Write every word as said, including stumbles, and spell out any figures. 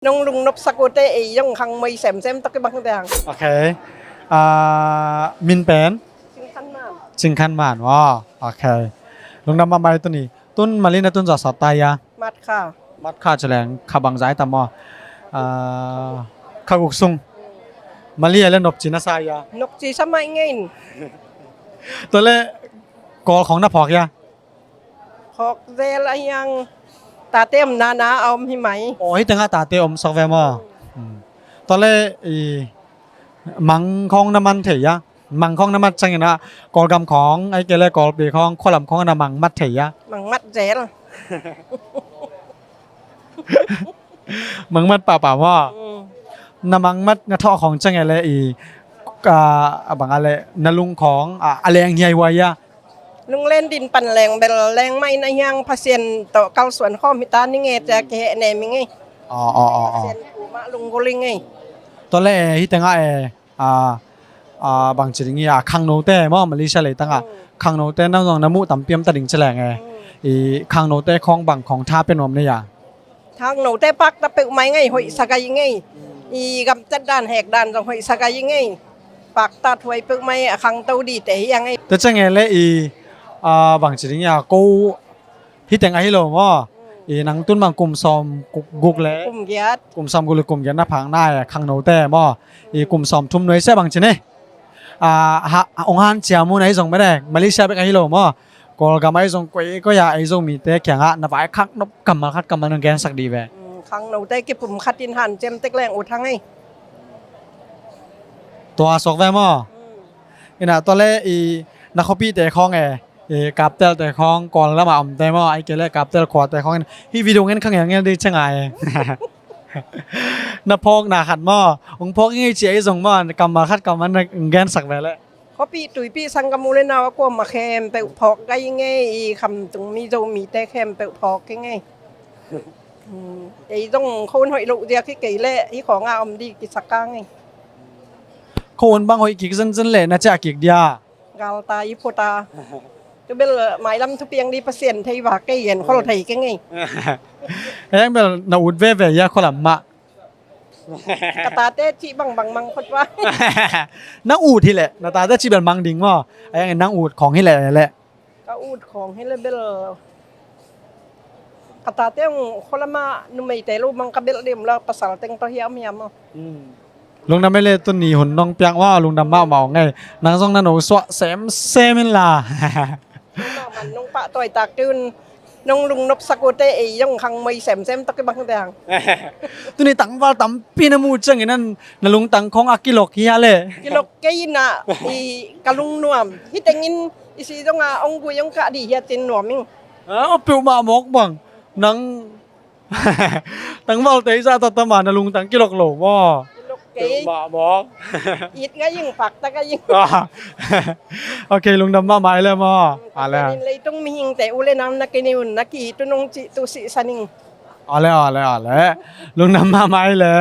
Nong lungnop sak uh teh ei zong khangmoi semsem tawh kibang ding. Ok. Ah, min pen? Cing Khan Man. Cing Khan Man, wow. Ok. Lungdam mahmah ei tuni. Tun mali na tun zawh sawt ta hia? Mat kha. Mat kha ci leng kha bangzah hi tam aw? Ah, kha guk sung. Mali a le nopci na sa hia? Nopci sa mai ngei. Tua le Kawl khawng na phawk hia? Phawk zel a hiang, tate omna na a om hi mai. Aw, hih tengah tate om sak ve maw? Hmm. Tua le i mang khawng na man thei hia? Mang khawng na mat ciangin ah Kawlgam khawng, ahih kei le Kawlpi khawng, khualam khawng na mang mat thei hia? Mang mat zel. Mang mat pahpah maw? Mm. Na mang mat na thawh khawng ciang e le i, ah, a bang a le na lung khawng, ah, a leng hiaihuai hia? Lunglen din pan leng bel leng mah in a hiang, Pasian tawh kalsuan khawm hi ta ning e, cia kihehnem ing ei. Aw, aw, aw, aw. Pasian kuamah lunggulh ing ei. Tua le hih tengah e, a, a, bangci ding hia, khangnote maw, Malaysia leitangah. Mm. Khangnote nang zong na muh tampi om ta ding ci leng e. Mm. I khangnote khawng bang khawng tha pia nuam na hia? Khangnote pakta peuhmah ing ei, hoihsa gai ing ei. I gamtat dan hek dan zong hoihsa gai ing ei. Pakta thuai peuhmah ei, a khangto dite hi ing ei. Tua ciang e le i, a, bangci ding hia, ko hih teng ahi lo maw? I nang tun bang kum sawm guk le? Kum giat. Kum sawm guk le kum giat na phak nai, khangnote maw? I kum sawm thum nuai sia bangci ni. A, ha, ong hanciam uh na hi zong mene, Malaysia bek ahi lo maw? Kawlgam ahi zong koikoi a, ahi zong mite kiangah na vaikhak nop kammal khat kammal nong gensak dih ve. Mm, khangnote kipum khat in hanciam tek leng ut hang ei. Tua suak ve maw? Mm. Ina tua le i na khuapihte khawng e, i Kaptelte khawng, Kawl lamah omte maw, ahih kei le Kaptel khuate khawng in hih video ngen kha ngelngel dih ciang a e. Na phawkna khat maw, ong phawk ing ei ci ahi zong maw, kammal khat kammal na gensak ve le. Khuapih tuipih sanggam u le nau a kuamah khempeuh phawk gai ing ei, i Khamtung mi Zomite khempeuh phawk ing ei. Hmm, ei zong khua hun hoih loh diak hi kei leh hih khawngah om dih kisakang ei. Khua hun bang hoih kik zenzen leh na ciah kik dia? Galta i phut a. Tu bel mailam thupiang dih Pasian thei vak kei, en khol thei keng ei. Eng bel na ut veve hia khualam mah? Ka tate cih bangbang mang phot va. Nang ut hileh na tate cih bel mang ding maw? A yang nang ut khawng hileh leh. Ka ut khawng hileh bel ka tate ong khualamah numeite lo mang ka belh dih om lo, pasal teng tawh hiam hiam maw? Hmm. Lungdam ei le tuni hun nong piak maw, lungdam mahmah ong ei. Nang zong na no suah semsem in la. Nong pahtawi tak tun nong lungnop sak uh teh ei zong khangmoi semsem tawh kibang ding. Tuni tangval tampi na muh ciangin na lungtang khawng a kilok hia le? Kilok kei in ah, i ka lungnuam. Hih tengin i si zong a ong gui ong kah dih hia cin nuam ing. A peuhmah mawk bang. Nang tangvalte i zah tahtah mah na lungtang kilok lo maw? Kilok kei. Peuhmah mawk. It ngai ing, pakta ngai ing. Ok, lungdam mahmah ei le maw? A le. Leitung mihingte u le nau na kinei un na ki-it un ong cih tu sihsan ing. A le, a le, a le. Lungdam mahmah ei le.